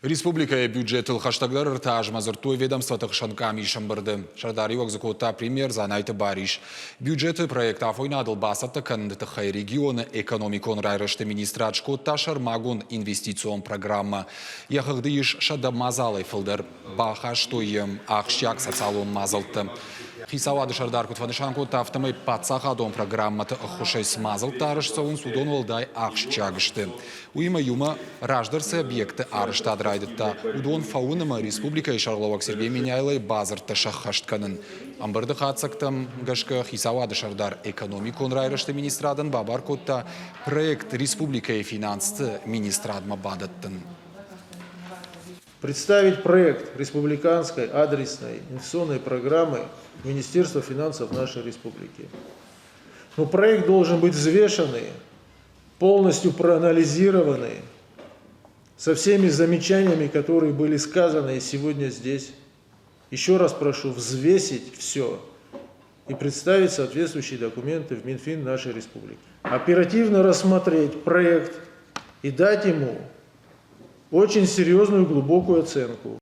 Республикӕйы бюджетыл хӕстӕгдӕр ӕртӕ азмӕ дзырдтой ведомствоты хсӕн къамис ӕмбырды. Сӕрдариуӕг дзы кодта премьер Дзанайты Барис. Бюджеты проект афойнадыл бацӕттӕ кӕныны тыххӕй регионы экономикон райрӕзты министрад скодта сӕрмагонд инвестицион программӕ. Йӕ хыгъды ис 100 мадзалӕй фылдӕр. Бахастой йӕм ахсджиаг социалон мадзӕлттӕ. Хицауады сӕрдар куыд фӕнысан кодта, афтӕмӕй паддзахадон программӕты ӕххуысӕй цы мадзӕлттӕ арӕзт цӕуынц, уыдон уӕлдай ахсджиаг сты. Уыимӕ иумӕ раздӕр цы объектты арӕзтад райдыдта, уыдон фӕуын ӕмӕ республикӕйы сӕргълӕууӕг Сергей Меняйлойы бадзырдтӕ сӕххӕст кӕнын. Ӕмбырды хатдзӕгтӕм гӕсгӕ хицауады сӕрдар экономикон райрӕзты министрадӕн бабар кодта проект республикӕйы финансты министрадмӕ бадӕттын. Представить проект республиканской адресной инвестиционной программы Министерства финансов нашей республики. Но проект должен быть взвешенный, полностью проанализированный, со всеми замечаниями, которые были сказаны сегодня здесь. Еще раз прошу взвесить все и представить соответствующие документы в Минфин нашей республики. Оперативно рассмотреть проект и дать ему очень серьезную глубокую оценку.